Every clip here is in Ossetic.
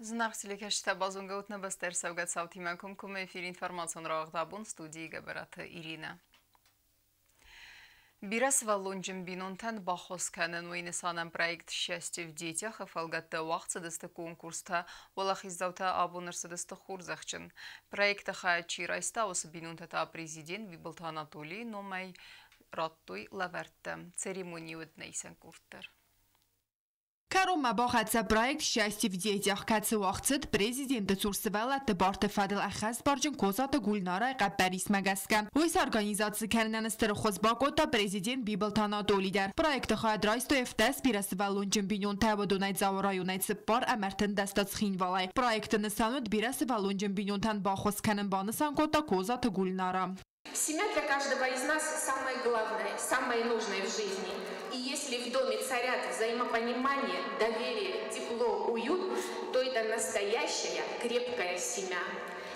Зынаргъ телекӕсджытӕ, базонгӕ ут нӕ бӕстӕ ӕрцӕугӕ цаутимӕ комкоммӕ эфиры информацион рауагъд абон студийы Гӕбӕраты Иринӕ. Бирӕсывӕллонджын бинонтӕн баххуыс кӕнын уый нысанӕн проект «Счастье в детях»-ы фӕлгӕтты уагъд цыдысты конкурстӕ, уӕлахиздзаутӕ абон ӕрцыдысты хорзӕхджын. Проекты хайад чи райста, уыцы бинонтӕ та президент Бибылты Анатолийы номӕй радтой лӕвӕрттӕ. Церемони уыд нӕ исӕн къорд дӕр. Кӕронмӕ бахӕццӕ проект «Счастье в детях», кӕцы уагъд цыд президенты цур сывӕллӕтты барты фӕдыл ӕххӕстбарджын Козаты Гульнарайы хъӕппӕрисмӕ гӕсгӕ. Уый сорганизаци кӕнынӕн стыр ӕххуыс бакодта президент Бибылты Анатоли дӕр. Проекты хайад райстой 17 бирӕсывӕллонджын бинонтӕ, уыдонӕй Дзауы районӕй цыппар ӕмӕ 13 та Цхинвалӕй. Проекты нысан уыд бирӕсывӕллонджын бинонтӕн баххуыс кӕнын, банысан кодта Козаты Гульнара. Семья для каждого из нас самое главное, самое нужное в жизни. И если в доме царят взаимопонимание, доверие, тепло, уют, то это настоящая крепкая семья.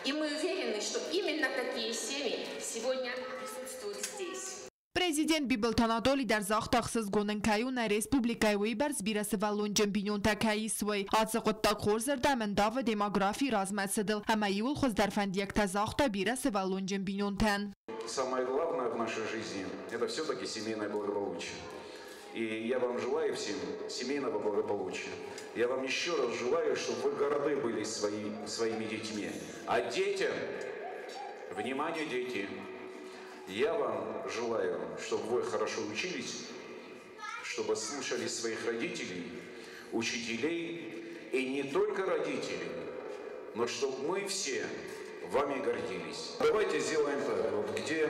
И мы уверены, что именно такие семьи сегодня присутствуют здесь. Президент Бибылты Анатоли дӕр загъта, ӕхсызгон ын кӕй у, нӕ республикӕйы уыйбӕрц бирӕсывӕллонджын бинонтӕ кӕй ис, уый. Ацы хъуыддаг хорзӕрдӕм ӕндавы демографийы размӕцыдыл ӕмӕ иууыл хуыздӕр фӕндиӕгтӕ загъта бирӕсывӕллонджын бинонтӕн. Самое главное в нашей жизни – это все-таки семейное благополучие. И я вам желаю всем семейного благополучия. Я вам еще раз желаю, чтобы вы горды были своими детьми. А детям, внимание, дети, я вам желаю, чтобы вы хорошо учились, чтобы слушали своих родителей, учителей, и не только родителей, но чтобы мы все вами гордились. Давайте сделаем так, вот где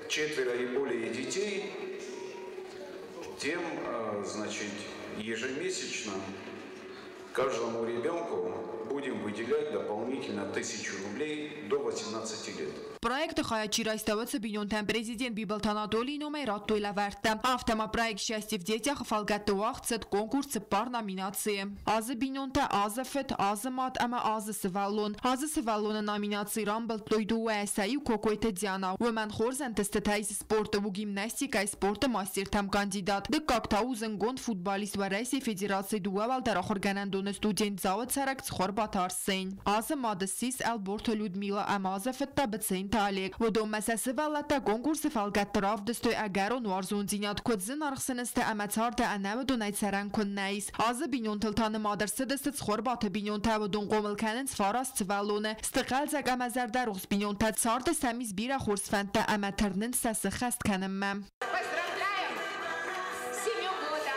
четверо и более детей, тем, значит, ежемесячно каждому ребенку будем выделять дополнительно 1000 рублей до 18 лет. Проекты хайад чи райста, уыцы бинонтӕн президент Бибылты Анатолийы номӕй радтой лӕвӕрттӕ. Афтӕ ма проект «Счастье в детях» фӕлгӕтты уагъд цыд конкурс цыппар номинацийы: «Азы бинонтӕ», «Азы фыд», «Азы мад» ӕмӕ «Азы сывӕллон». «Азы сывӕллоны» номинацийы рамбылдтой дыууӕ, сӕ иу Кокойты Диана. Уымӕн хорз ӕнтыстытӕ ис спорты, у гимнастикӕйы спорты мастертӕм кандидат. Дыккаг та у зындгонд футболист, Уӕрӕсейы Федерацийы дыууӕ уӕлдӕр ахуыргӕнӕндоны студент, Дзауы цӕрӕг Цхуырбаты Арсен. Азы мад ссис Ӕлборты Людмила ӕмӕ азы фыд та Быценты Олег. Уыдонмӕ сӕ сывӕллӕттӕ конкурсы фӕлгӕтты равдыстой ӕгӕрон уарзондзинад, куыд зынаргъ сын сты ӕмӕ царды ӕнӕ уыдонӕй цӕрӕн куыннӕ ис. Азы бинонтыл та нымад ӕрцыдысты Цхуырбаты бинонтӕ, уыдон хъомыл кӕнынц фараст сывӕллоны. Сты хъӕлдзӕг ӕмӕ зӕрдӕрухс бинонтӕ, царды сӕм ис бирӕ хорз фӕндтӕ ӕмӕ тырнынц сӕ сыххӕст кӕнынмӕ. Поздравляем! Семью года!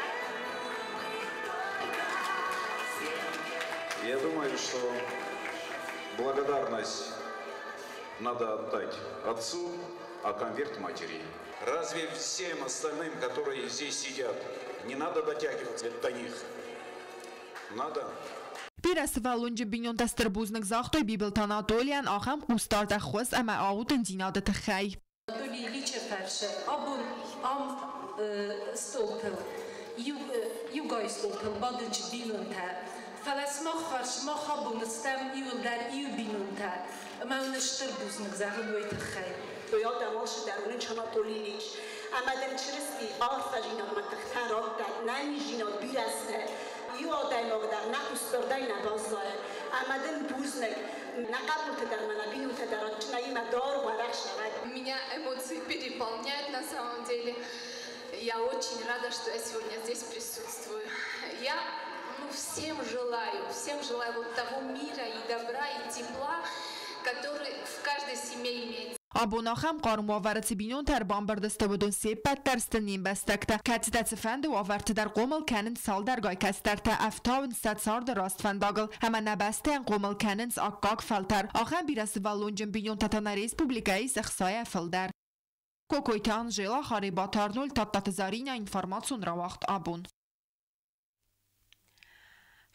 Я думаю, что благодарность надо отдать отцу, а конверт матери. Разве всем остальным, которые здесь сидят, не надо дотягиваться до них? Надо. Бирӕсывӕллонджын бинонтӕ стыр бузныг загътой Бибылты Анатолийӕн ахӕм хъусдард, ӕххуыс ӕмӕ аудындзинады тыххӕй. Анатолий Ильичы фӕрсы: абон ам стъолтыл, иугай стъолтыл бадынц бинонтӕ. Фӕлӕ сымах фарс мах абон стӕм иуылдӕр иу бинонтӕ. Ӕмӕ уын стыр бузныг зӕгъын уый тыххӕй. Той адӕм алцыдӕр уынынц, Анатолий Ильич. Ӕмӕ дын Чырысти арфӕдзинадмӕ тыхтӕ радтӕд, ӕнӕниздзинад бирӕ азтӕ. Иу адӕймаг дӕр нӕ хъусдардӕй нӕ баззайы. Ӕмӕ дын бузныг. Нӕ хъӕбулты дӕр ӕмӕ нӕ бинонтӕ дӕр адджынаимӕ дӕр уӕрӕх сӕвӕд. Меня эмоции переполняют на самом деле. Я очень рада, что я сегодня здесь присутствую. Я, ну, всем желаю вот того мира и добра и тепла, который в каждой семье имеется. Абон ахӕм хъарм уавӕры цы бинонтӕ ӕрбамбырд сты, уыдон се ппӕт дӕр сты не мбӕстӕгтӕ, кӕцытӕ цыфӕнды уавӕрты дӕр хъомыл кӕнынц цалдӕргай кӕстӕртӕ, ӕфтауынц сӕ царды раст фӕндагыл ӕмӕ нӕ бӕстӕйӕн хъомыл кӕнынц аккаг фӕлтӕр. Ахӕм бирӕсывӕллонджын бинонтӕ та нӕ республикӕйы ис 60-ӕй фылдӕр. Кокойты Анжела, Харебаты Арнольд, Тадтаты Заринӕ, информацион рауагъд «Абон».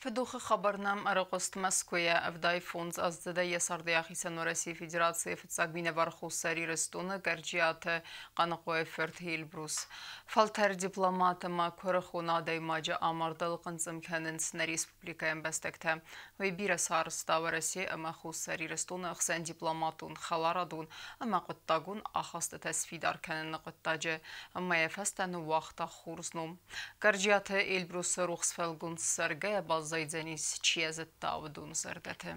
Фыдохы хабар нӕм ӕрыхъуыст Мӕскуыйӕ. 75 аздзыдӕй йӕ цардӕй ахицӕн Уӕрӕсейы Федерацийы фыццаг минӕвар Хуссар Ирыстоны Гӕрджиаты Хъаныхъойы фырт Эльбрус. Фӕлтӕрд дипломат ӕмӕ куырыхон адӕймаджы амардыл хъынцъым кӕнынц нӕ республикӕйы ӕмбӕстӕгтӕ. Уый бирӕ сарӕзта Уӕрӕсе ӕмӕ Хуссар Ирыстоны ӕхсӕн дипломатон, хӕларадон ӕмӕ хъуыддагон ахастытӕ сфидар кӕныны хъуыддаджы ӕмӕ йӕ фӕстӕ ныууагъта хорз ном. Гӕрджиаты Эльбрусы рухс фӕлгонц цӕргӕйӕ баззад. Баззайдзӕнис, чи йӕ зыдта, уыдоны зӕрдӕты.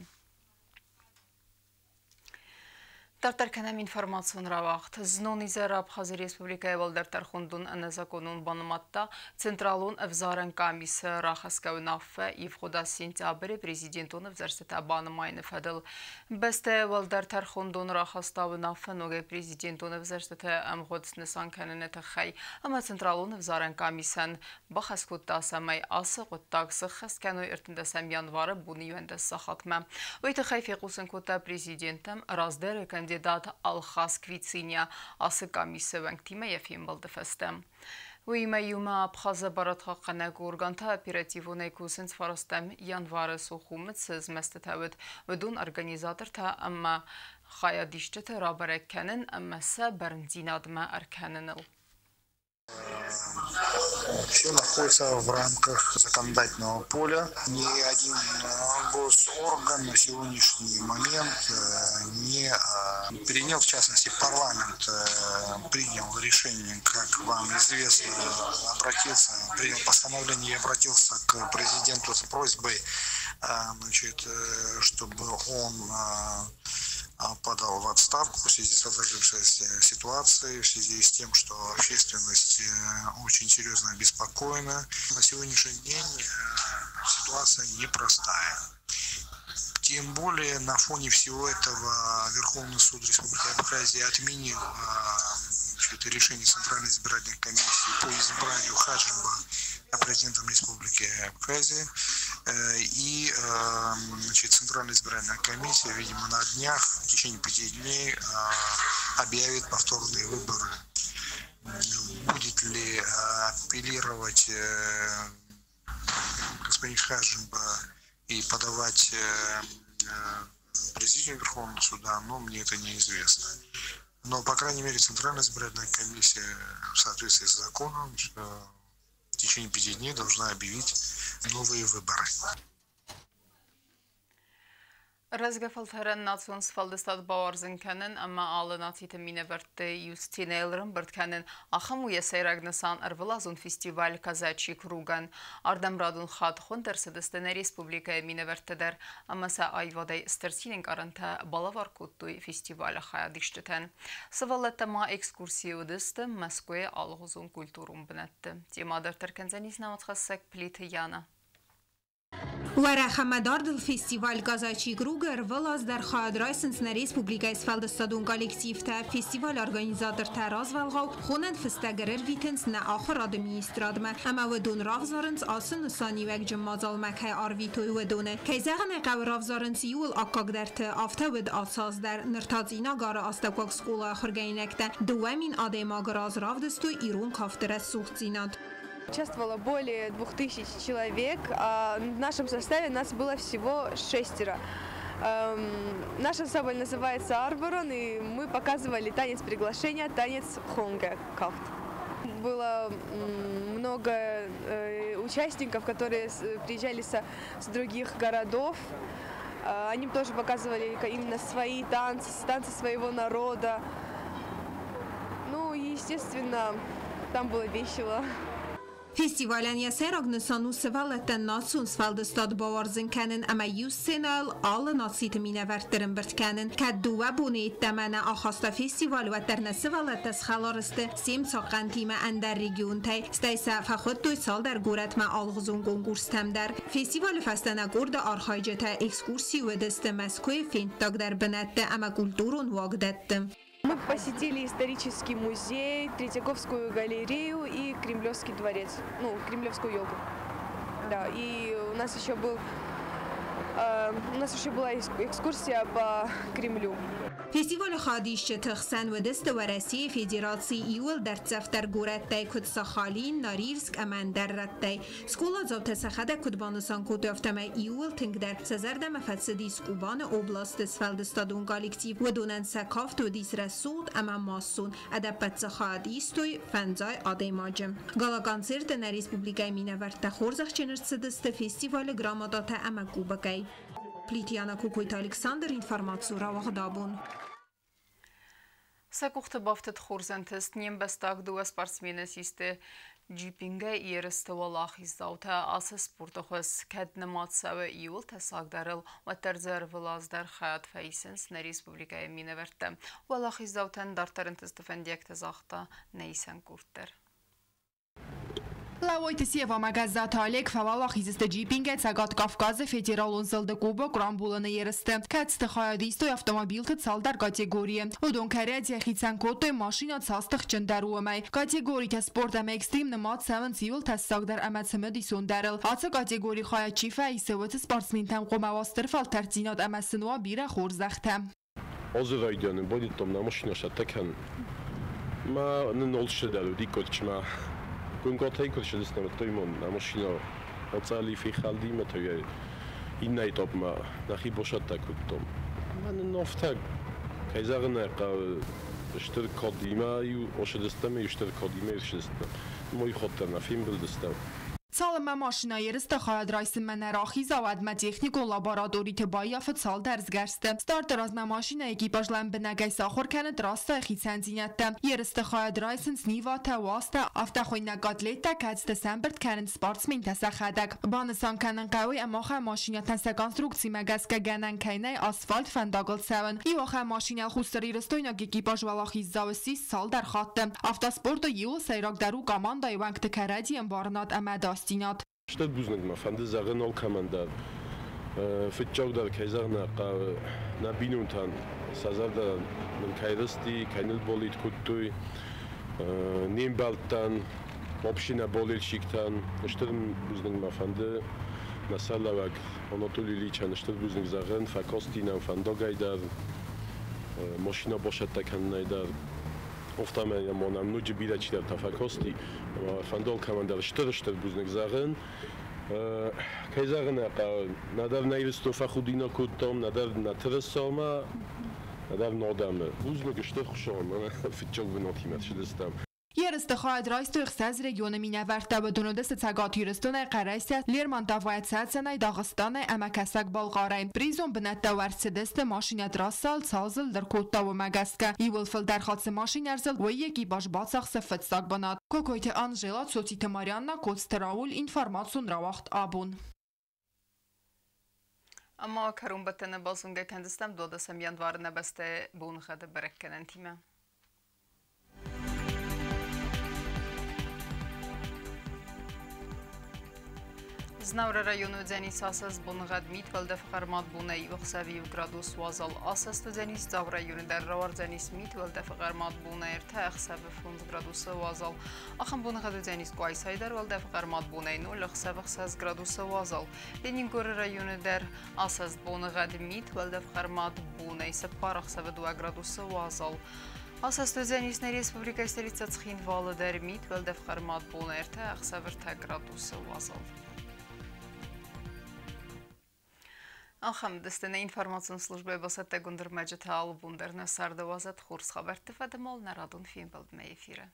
Дарддӕр кӕнӕм информацион рауагъд. Знон изӕры Абхазы Республикӕйы Уӕлдӕр тӕрхондон ӕнӕзакъонон банымадта Централон ӕвзарӕн къамисы рахӕсгӕ уынаффӕ ивгъуыд аз сентябры президентон ӕвзӕрстытӕ банымайыны фӕдыл. Бӕстӕйы Уӕлдӕр тӕрхондон рахаста уынаффӕ ногӕй президентон ӕвзӕрстыты ӕмгъуыд снысан кӕныны тыххӕй ӕмӕ Централон ӕвзарӕн къамисӕн бахӕс кодта, цӕмӕй ацы хъуыддаг сыххӕст кӕной 13 январы боны 11 сахатмӕ. Уый тыххӕй фехъусын кодта президенттӕм раздӕры кандидат Алхас Квициния ацы къамисы уӕнгтимӕ йӕ фембӕлды фӕстӕ. Уыимӕ иумӕ Абхазы барадхъахъхъӕнӕг органтӕ оперативонӕй кусынц 9 январы Сухумы цы змӕстытӕ уыд, уыдон организатортӕ ӕмӕ хайадисджыты рабӕрӕг кӕнын ӕмӕ сӕ бӕрндзинадмӕ ӕркӕныныл. Все находится в рамках законодательного поля. Ни один госорган на сегодняшний момент не принял, в частности, парламент принял решение, как вам известно, обратился, принял постановление и обратился к президенту с просьбой, значит, чтобы он подал в отставку в связи со сложившейся ситуацией, в связи с тем, что общественность очень серьезно обеспокоена. На сегодняшний день ситуация непростая. Тем более на фоне всего этого Верховный суд Республики Абхазия отменил, значит, решение Центральной избирательной комиссии по избранию Хаджимба президентом Республики Абхазия. И, значит, Центральная избирательная комиссия, видимо, на днях, в течение 5 дней, объявит повторные выборы. Будет ли апеллировать господин Хаджимба и подавать президиум Верховного суда, но мне это неизвестно. Но, по крайней мере, Центральная избирательная комиссия в соответствии с законом в течение 5 дней должна объявить новые выборы. Рӕзгӕ фӕлтӕрӕн национ сфӕлдыстад бауарзын кӕнын ӕмӕ алы нациты минӕвӕртты иу сценӕйыл ӕрӕмбырд кӕнын, ахӕм у йӕ сӕйраг нысан ӕрвылазон фестиваль «Казачий круг»-ӕн. Ардӕм радон хатт хуынд ӕрцыдысты нӕ республикӕйы минӕвӕрттӕ дӕр ӕмӕ сӕ аивадӕй стыр цинӕнкъарӕнтӕ балӕвар кодтой фестивалы хайадисджытӕн. Сывӕллӕттӕ ма экскурсийы уыдысты Мӕскуыйы алыгъуызон культурон бынӕтты. Темӕ дарддӕр кӕндзӕнис нӕ уацхӕссӕг Плиты Яна. Уӕрӕх ӕмӕ дардыл фестиваль «Казачий круг» ӕрвылаз дӕр хайад райсынц нӕ республикӕйы сфӕлдыстадон коллективтӕ. Фестивалы организатортӕ развӕлгъау хонӕн фыстӕг ӕрӕрвитынц нӕ ахуырады министрадмӕ ӕмӕ уыдон равзарынц, ацы нысаниуӕгджын мадзалмӕ кӕй арвитой, уыдоны. Кӕй зӕгъын ӕй хъӕуы, равзарынц иууыл аккагдӕрты. Афтӕ уыд ацы аз дӕр. Ныр та Цъинагары астӕуккаг скъолайы ахуыргӕнинӕгтӕ 2000 адӕймагы раз равдыстой ирон кафты рӕсугъддзинад. Участвовало более 2000 человек, а в нашем составе нас было всего 6. Наш ансамбль называется «Арборон», и мы показывали танец приглашения, танец хонга кафт. Было много участников, которые приезжали с других городов. Они тоже показывали именно свои танцы, танцы своего народа. Ну и, естественно, там было весело. Фестивалӕн йӕ сӕйраг нысан у сывӕллӕттӕн национ сфӕлдыстад бауарзын кӕнын ӕмӕ иу сценӕйыл алы нациты минӕвӕртты ӕрӕмбырд кӕнын. Кӕд 2 боны йеддӕмӕ нӕ ахаста фестиваль, уӕддӕр нӕ сывӕллӕттӕ схӕлар сты се мцахъхъӕнтимӕ ӕндӕр регионтӕй, стӕй сӕ фӕхуыдтой цалдӕр горӕтмӕ алыгъуызон конкурстӕм дӕр. Фестивалы фӕстӕ нӕ къорды архайджытӕ экскурсийы уыдысты Мӕскуыйы фенддагдӕр бынӕтты ӕмӕ культурон уагдӕтты. Мы посетили исторический музей, Третьяковскую галерею и Кремлевский дворец, ну, Кремлевскую елку. Да, и у нас еще был, у нас еще была экскурсия по Кремлю. Фестивалы хайадисджыты хсӕн уыдысты Уӕрӕсейы Федерацийы иууыл дӕрддзӕфдӕр горӕттӕй, куыд Сахалин, Норильск ӕмӕ ӕндӕр рӕттӕй. Скъоладзаутӕ сӕхӕдӕг куыд банысан кодтой, афтӕмӕй иууыл тынгдӕр сӕ зӕрдӕмӕ фӕцыдис Кубаны областы сфӕлдыстадон коллектив. Уыдонӕн сӕ кафт уыдис рӕсугъд ӕмӕ массон. Ӕдӕппӕт дзы хайад истой 50 адӕймаджы. Гала-концерты нӕ республикӕйы минӕвӕрттӕ хорзӕхджын ӕрцыдысты фестивалы грамотатӕ ӕмӕ кубокӕй. Плиты Яна, Кокойты Александр, информацийы рауагъд абон. Сӕ къухты бафтыд хорз ӕнтыст, не мбӕстаг дыууӕ спортсмены систы Джипингӕй ерысты уӕлахиздзаутӕ ацы спорты хуыз кӕд нымад цӕуы иууыл тӕссагдӕрыл, уӕддӕр дзы ӕрвылаз дӕр хайад фӕисынц нӕ республикӕйы минӕвӕрттӕ. Уӕлахиздзаутӕн дарддӕр ӕнтысты фӕндиӕгтӕ загъта нӕ исӕн къорд дӕр. Лӕууойты Сева ӕмӕ Гӕззаты Олег фӕуӕлахиз сты джипингӕй Цӕгат Кавказы федералон зылды кубок рамбулыны ерысты, кӕцыты хайад истой автомобилты цалдӕр категорийы. Уыдон кӕрӕдзийӕ хицӕн кодтой, машинӕ цас тыхджындӕр у, уымӕй. Категоритӕ спорт ӕмӕ экстрим нымад цӕуынц иуыл тӕссагдӕр ӕмӕ цымыдисондӕрыл. Ацы категорийы хайад чи фӕисы, уыцы спортсментӕм хъуамӕ уа стыр фӕлтӕрддзинад ӕмӕ сын уа бирӕ хорзӕхтӕ. Азы райдианы байдыдтам нӕ машинӕ цӕттӕ кӕнын. Мӕ нын алцыдӕр уыди куырчмӕ. Гунгатӕй куы рцыдыстӕм, уӕддӕр ма нӕ машинӕ ацъӕли фехӕлди ӕмӕ та йӕ иннӕ этапмӕ нӕхи бацӕттӕ кодтам. Ӕмӕ нын афтӕ, кӕй зӕгъын ӕй хъӕуы, стыр кадимӕ-иу ацыдыстӕм, стыр кадимӕ ӕрцыдыстӕм. Мой хатт дӕр нӕ фембӕлдыстӕм. Цалынмӕ машинӕ ерысты хайад райсынмӕ нӕ рахиза, уӕдмӕ техникон лабораториты баййафы цалдӕр сгӕрсты. Старты размӕ машинӕйы экипаж лӕмбынӕгӕй сахуыр кӕны трассӕйы хицӕндзинӕдтӕ. Ерысты хайад райсынц Ниватӕ, УАЗтӕ, афтӕхуыйнӕг атлеттӕ, кӕцыты сӕмбырд кӕнынц спортсментӕ сӕхӕдӕг. Банысан кӕнын хъӕуы, ӕмӕ ахӕм машинӕтӕн сӕ конструкцимӕ гӕсгӕ гӕнӕн кӕй нӕй асфальт фӕндагыл цӕуын. Иу ахӕм машинӕ хуссарирыстойнаг экипаж уӕлахиздзау ссис цалдӕр хатты. Автоспорты иууыл сӕйрагдӕр у командӕйы уӕнгты кӕрӕдзи ӕмбарынад ӕмӕ ӕдасдзинад. Стыр бузныг мӕ фӕнды зӕгъын алкӕмӕн дӕр. Фыццагдӕр, кӕй зӕгъын ӕй хъӕуы, нӕ бинонтӕн сӕ зӕрдӕ нын кӕй рысти, кӕй ныл болит кодтой, не мбӕлттӕн, вообще нӕ болельщиктӕн. Стыр бузныг мӕ фӕнды нӕ сӕргълӕууӕг Анатолий Ильичӕн стыр бузныг зӕгъын, фӕкасти нӕм фӕндагӕй дӕр, машинӕ бацӕттӕ кӕнынӕй дӕр. Афтӕмӕй ма нӕм ноджы бирӕ чидӕртӕ фӕкасти. Фӕнды алкӕмӕн дӕр стыр-стыр бузныг зӕгъын. Кӕй зӕгъын ӕй хъӕуы, нӕдӕр нӕ Ирыстон фӕхудинаг кодтам, нӕдӕр нӕ тырысамӕ, нӕдӕр нӕ адӕмы. Бузныг стыр Хуыцаумӕ, фыццаг бынатимӕ ссыдыстӕм. Ерысты хайад райстой ӕхсӕз регионы минӕвӕрттӕ, уыдон уыдысты Цӕгат Ирыстонӕй, Хъӕрӕсе, Лермонтовӕй, Цӕцӕнӕй, Дагъыстанӕй ӕмӕ Кӕсӕг-Балхъарӕй. Призон бынӕттӕ уӕрст цыдысты, машинӕ трассӕйыл цал зылд ӕркодта, уымӕ гӕсгӕ. Иууыл фылдӕр хатт цы машинӕ ӕрзылд, уый экипаж бацахсы фыццаг бынат. Кокойты Анжела, Цоциты Марианна, Коцты Рауль, информацион рауагъд «Абон». Ӕмӕ кӕронбӕттӕны базонгӕ кӕндзыстӕм 12 январы нӕ бӕстӕйы боныгъӕды бӕрӕггӕнӕнтимӕ. Знауыры районы уыдзӕнис асӕст боныгъӕд мит, уӕлдӕфы хъӕрмад бонӕй ӕхсӕвы 1 градус уазал. Асӕст уыдзӕнис Дзауы районы дӕр, рауардзӕнис мит, уӕлдӕфы хъӕрмад бонӕй 3, ӕхсӕвы 5 градусы уазал. Ахӕм боныгъӕд уыдзӕнис Къуайсайы дӕр, уӕлдӕфы хъӕрмад бонӕй 0, ӕхсӕвы 6 градусы уазал. Ленингоры районы дӕр асӕст боныгъӕд мит, уӕлдӕфы хъӕрмад бонӕй 4, ӕхсӕвы 2 градусы уазал. Асӕст уыдзӕнис нӕ республикӕйы столицӕ Цхинвалы дӕр мит, уӕлдӕф хъӕрмад бонӕй 3, ӕхсӕвы 3 градусы уазал. Ахӕм дысты нӕ информацион службӕйы бацӕттӕгонд ӕрмӕджытӕ алы бон дӕр нӕ царды уадзӕд хорз хабӕртты фӕдыл нӕ радон фембӕлдмӕ эфиры.